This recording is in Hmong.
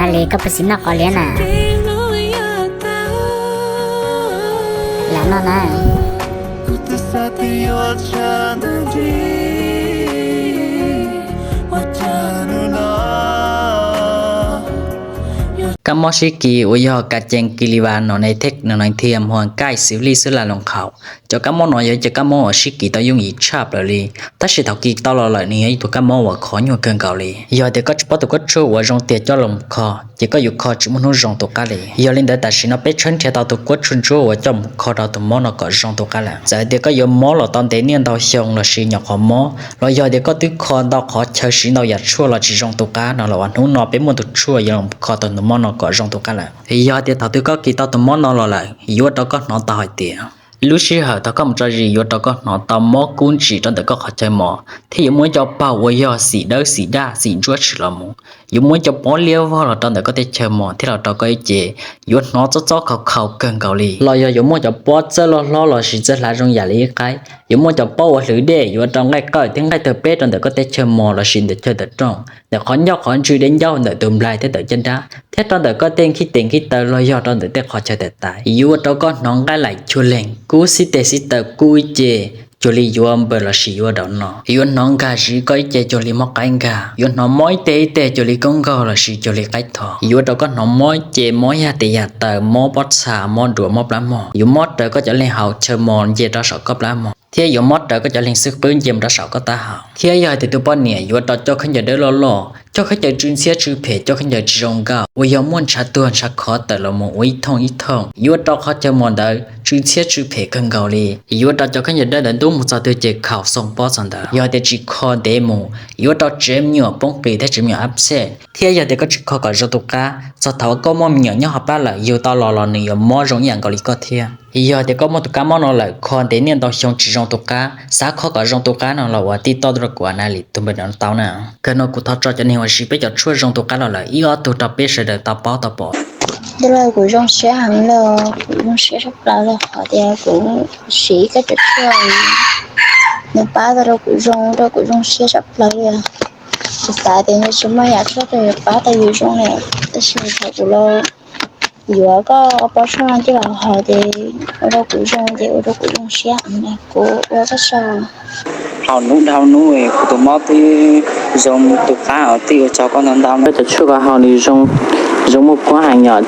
Li koj puas xis noj qos liab na? Lam noj na. Kab mob sib kis uas yog ka cees kis li vas no ne thej no ne thiam hua kaij xwv lij xwb la loos qhaus. Cov kab mob no yog cov kab mob uas sib kis tau yooj yim tshaj plaws li, tab sis thaum kis tau los lawm nws yog ib tug kab mob uas khov nyuaj kawg nkaus li. Yog tias koj tsis paub tus kuab tshuaj uas zoo tiag coj los kho, ces koj yuav kho tsis muaj hnub zoo tus qab li. Yog li ntawd tam sim no peb tshawb nrhiav tau tus kuab tshuaj ntsuab uas coj mus kho rau tus mob no kom zoo tus qab lawm. Txawm tias koj yuav mob los tau ntev niaj ntau xyoo lossis nyuam qhuav mob, los yog tias koj twb kho ntau qhov chaw siv ntau yam tshuaj los tsis zoo tus qab no los ua hnub no peb muaj tus tshuaj yuav los kho tau tus mob no kom zoo tus qab lawm. Yog tias thaum twg koj kis tau tus mob no los lawm yuav ua rau koj hnov tau hais tias lub sij hawm thaum koj mus tso zis yuav ua rau koj hnov tau mob kub ntsim rau ntawm koj qhov chaw mos, thiab yuav muaj ib co paug uas yog xim dawb xim daj xim ntsuab tshwm los mus. Yuav muaj ib co pob liab vog los rau ntawm koj tej chaw mos thiab los rau koj ib ce, yuav hnov txob txob khaus khaus kawg nkaus li. Los yog yuav muaj cov pob txawj loj hlob lossis txawj hlav zoo yam li ib qaib. Yuav muaj cov pob uas hlwv dej yuav ua rau nqaij qawj thiab nqaij tawg peb rau ntawm koj tej chaw mos lossis ntawm chaw tawm rooj, ntawm qhov ncauj qhov ntswg, dej ncauj, ntawm tus nplaig thiab ntawm caj dab, thiab rau ntawm koj tej nkhib tes nkhib taw los yog rau ntawm tej qhov chaw tawm tais. Yuav ua rau koj hnov nqaij laim cuag leeg, kub xib tes xib taw, kub ib ce cuag li yuav npaws lossis yuav daus no. Yuav hnov nkag zis koj ib ce cuag li mob qaib nkag. Yuav hnov mob ib teg ib teg cuag li koob nkaug lossis cuag li qaib tho. Yuav ua rau koj hnov mob ib ce, mob yag tes yag taw, mob pob txha, mob duav, mob plab mog. Yuav mob raws koj cov leeg hauv chaw mos nce rau saum koj plab mog, thiab yuav mob raws koj cov leeg xwb qwb nce mus rau saum koj taub hau. Thiab yog hais tias tus poj niam yuav ua rau cov khaub ncaws dawb loj loj, cov khaub ncaws tsw ntxhiab tsw phem, cov khaub ncaws tsis zoo nkauj uas yog muaj ntshav tuag ntshav khov tawm los mus ua ib thooj ib thooj, yuav ua rau qhov chaw mos ntawd tsw ntxhiab tsw phem kawg nkaus li. Yuav ua rau cov khaub ncaws dawb ntawd ntub mus txog twg ces khaus xoo pob txog ntawd. Yog tias tsis kho ntev mus yuav ua rau tsev me nyuam poob qis thiab tsev me nyuam ab xej. Thiab yog tias koj tsis kho kom zoo tus qab, txog thaum koj muaj me nyuam nyob hauv plab lawm yug tau los los nws yuav mob zoo ib yam nkaus li koj thiab. Yog tias koj muaj tus kab mob no lawm kho ntev niaj ntau xyoo tsis zoo tus qab, xav kho kom zoo tus qab no los ua tij toj rau kuv a na li tus npawb no tau na. Kawg no kuv thov tso cov neeg uas siv peb cov tshuaj zoo tus qab los lawm ib ob tug rau peb sawv daws tau paub tau pom. Tus los kuv zoo siab heev los kuv zoo siab tshaj plaws li qhov tias kuv siv koj cov tshuaj nws pab tau rau kuv zoo, rau kuv zoo siab tshaj plaws li. Kuv xav tias nws tsis muaj yam tshuaj twg yuav pab tau yus zoo li, tab sis thaum kuv los yuav koj pob tshuaj no coj los haus ces ua rau kuv zoo, ces ua rau kuv zoo siab heev li. Kuv ua koj tsaug. Haus hnub dhau hnub kuv tus mob twb zoo tus qab, tij ua tsaug koj ntau ntau. Koj cov tshuaj koj haus nws zoo, zoo muaj kuab heev yom.